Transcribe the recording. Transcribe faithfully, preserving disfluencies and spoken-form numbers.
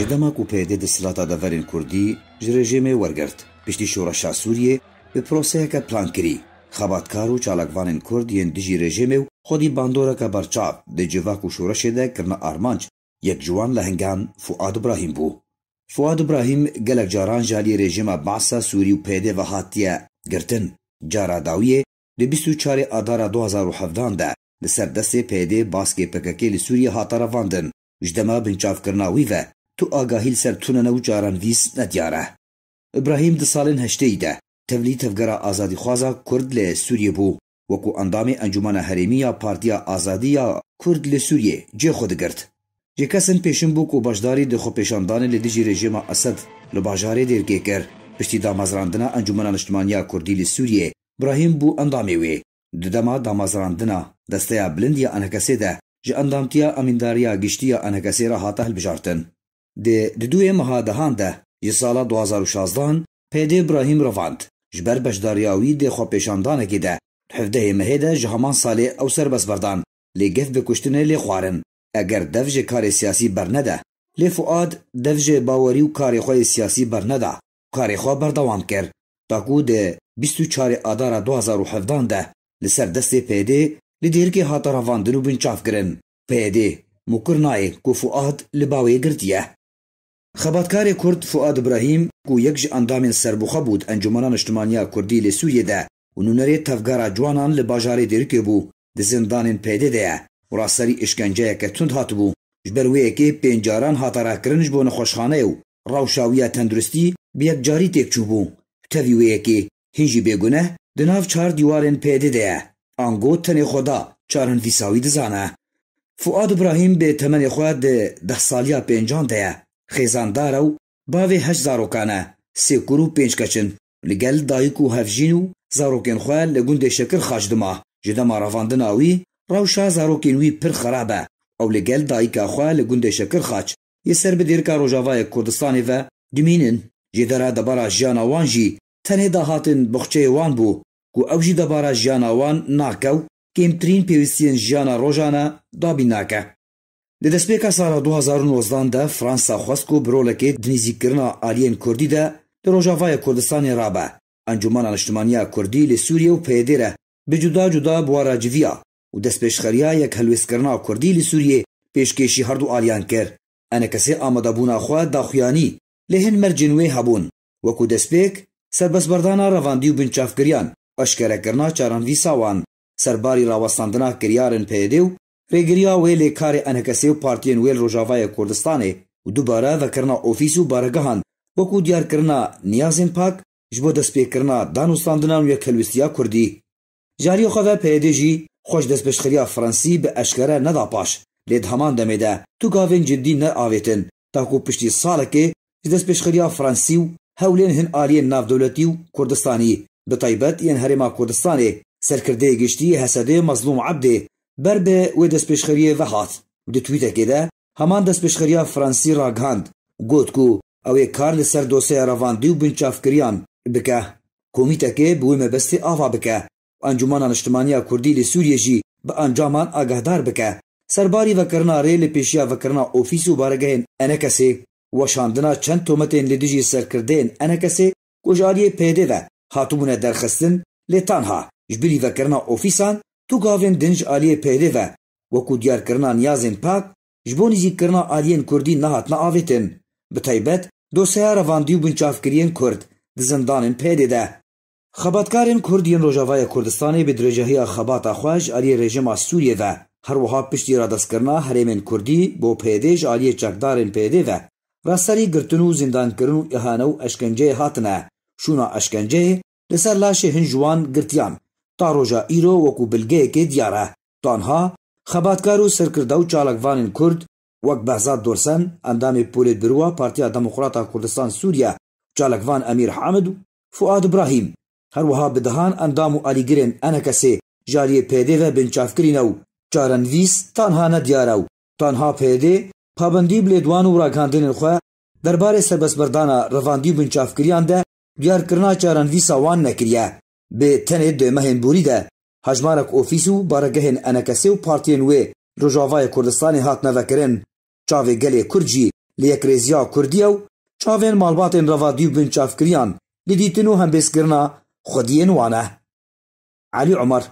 Ji dema ku P Y D desthilata deverên Kurdî ji rejîmê wergirt, piştî şoreşa Sûriyê bi proseyeke plankirî, xebatkar û çalakvanên Kurd yên dijî rejîmê û xwedî bandoreke berçav di civak û şoreşê de kirine armanc, yek ji wan lehengan Fuad Ibrahîm bû. Fuad Ibrahîm gelek caran ji aliyê rejîma Ba'sa Sûrî û P Y D ve hatiye girtin. Cara dawiyê di bîst û çarê Adara du hazar û hevdehan de li ser destê P Y D baskê P K K li Sûriyê hate revandin. Ji dema binçavkirina wî ve tu agahî li ser tune ne û caranvîs nediyar e. Ibrahîm di salên heşteyî de tevlî tevgera azadîxwaza Kurd li Sûriyê bû, wekû endamê Encûmena Herêmî ya Partiya Azadî ya Kurd li Sûriyê cihê xwe digirt. Ji kesên pêşin bû ku beşdarî di xwepêşandanê li dijî rejîma Esed li bajarê Dêrkê kir, piştî damezrandina Encûmena Niştimaniya Kurdî li Sûriyê, Ibrahîm bû endamê wê. Di dema damezrandina Desteya Bilind ya Enekesê de ji endamtiya Emîndariya Giştî ya Enekesê re hate hilbijartin. Di di duyê meha dehan de ji sala du hazar û şazdehan P Y D Ibrahîm revand. Ji ber beşdariya wî di xwepêşandanekê de di hevdehê mehê de ji heman salê ew serbest berdan, lê gef bi kuştinê lê xwarin. Eger dev ji karê siyasî bernede, lê Fuad dev ji bawerî û karê xwe yê siyasî berneda, karê xwe berdewam kir. Ta ku di bîst û çarê Adara du hazar û hevdehan de li ser destê P Y D li Dêrikê hate revandin û binçavkirin. P Y D mûkir nayê ku Fuad li ba wê girtiye. Xebatkarê Kurd Fuad Ibrahîm, ku yek ji endamên serbixwe bû di Encûmena Niştimaniya Kurdî li Sûriyê de û nûnerê tevgera ciwanan li bajarê Dêrikê bû, di zindanên P Y D de ye û raserî îşkenceyeke tund hatibû. Ji ber wê yekê pênc caran hate rakirin ji bo nexweşxaneyê û rewşa wî ya tenduristî bi yekcarî têk çûbû. Bi tevî wê yekê hîn jî bêguneh di nav çar dîwarên P Y D de ye. Ango tenê xwe da, çarenvîsa wî dizane. Fuad Ibrahîm bi temenê xwe di deh saliya pêncan de ye. Xêzandar e û bavê heşt zarokan e, sê kur û pênc keç in. Li gel dayik û hevjîn û zarokên xwe li gundê Şekirxaç dima. Ji dema revandina wî, rewşa zarokên wî pir xerab e. Ew li gel dayika xwe li gundê Şekirxaç yê ser bi dêrika Rojavayê Kurdistanê ve dimînin. Jêdera debara jiyana wan jî tenê dahatin boxçeyê wan bû, ku ew jî debara jiyana wan nake û kêmtirîn pêwîstiyên jiyana rojane dabîn nake. Di destpêka sala du hazar û nozdehan de Fransa xwest ku bi rolekê di nîzîkkirina aliyên Kurdî de li Rojavayê Kurdistanê rabe. Encûmena Niştimaniya Kurdî li Sûriyê û P Y D re bi cuda cuda bi wan re civiya û destpêşxeriya yekhelwêstkirina Kurdî li Sûriyê pêşkêşî herdu aliyan kir. Enekesê amadebûna xwe daxuyanî, lê hin mercên wê hebûn, wekû destpêk, serbestberdana revandî û binçavkiriyan, eşkerekirina çarenvîsa wan, serbarî rawestandina kiryarên P Y D û rêgiriya wê lê karê Enekesê û partiyên wê li Rojavayê Kurdistanê û dubare vekirina ofîs û baregehan, wekû diyarkirina niyazên pak ji bo destpêkirina danûstandinan û yekhelwîstiya Kurdî. Ji aliyê xwe ve P Y D jî xwe ji destpêşxeriya Fransî bi eşkere neda paş, lê di heman demê de tu gavên cidî neavêtin, ta ku piştî salekê ji destpêşxeriya Fransî û hewlên hin aliyên navdewletî û Kurdistanî, bi taybet yên Herêma Kurdistanê, serkirdeyê giştî yê H S D'ê Mezlûm Ebdê ber bi wê destpêşxeriyê ve hat û di twîtekê de heman destpêşxeriya Fransî ragihand û got ku ew ê kar li ser dosyeya revandî û binçavkiriyan bike. Komîtekê bi wê mebestê ava bike û Encûmena Niştimaniya Kurdî li Sûriyê jî bi encaman agahdar bike. Serbarî vekirina rê li pêşiya vekirina ofîs û baregehên Enekesê, weşandina çend tometên li dijî serkirdeyên Enekesê ku ji aliyê P Y D ve hatibûne derxistin, lê tanha ji bilî vekirina ofîsan tu gavên din ji aliyê P Y D ve, wekû diyarkirina niyazên pak, ji bo nîzîkkirina aliyên Kurdî nehatine avêtin. Bi taybet dosyeya revandî û binçavkiriyên Kurd di zindanên P Y D de. Xebatkarên Kurd yên Rojavayê Kurdistanê bi dirêjahiya xebata xwe ji aliyê rejîma Sûriyê ve, her wiha piştî radestkirina herêmên Kurdî bo P Y D ji aliyê çekdarên P Y D ve, raserî girtin û zîndankirin û îhane û eşkenceyê hatine. Şûna eşkenceyê li ser laşê hin ji wan girtiyan ta roja îro wekû bilgeyekê diyar e. Tanha xebatkar û serkirde û çalakvanên Kurd wek Behzad Dorsen, endamê Polêtbîroya Partiya Demokrata Kurdistan Sûriye, çalakvan Emîr Hamid û Fuad Ibrahîm, her wiha bi dehan endam û alîgirên Enekesê ji aliyê P Y D ve binçavkirî ne û çarenivîs tanha nediyar e û tanha P Y D pabendî bi lêdwan û ragihandinên xwe derbarê serbestberdana revandî û binçavkiriyan de diyarkirina çarenivîsa wan nekiriye. Bi tenê di mehên borî de hejmarek ofîs û baregehên Enekesê û partiyên wê li Rojavayê Kurdistanê hatine vekirin. Çavê gelê Kurd jî li yekrêziya Kurdî ye û çavên malbatên revadî û binçavkiriyan li dîtin û hembêzkirina xwediyên wan e. Elî Omer,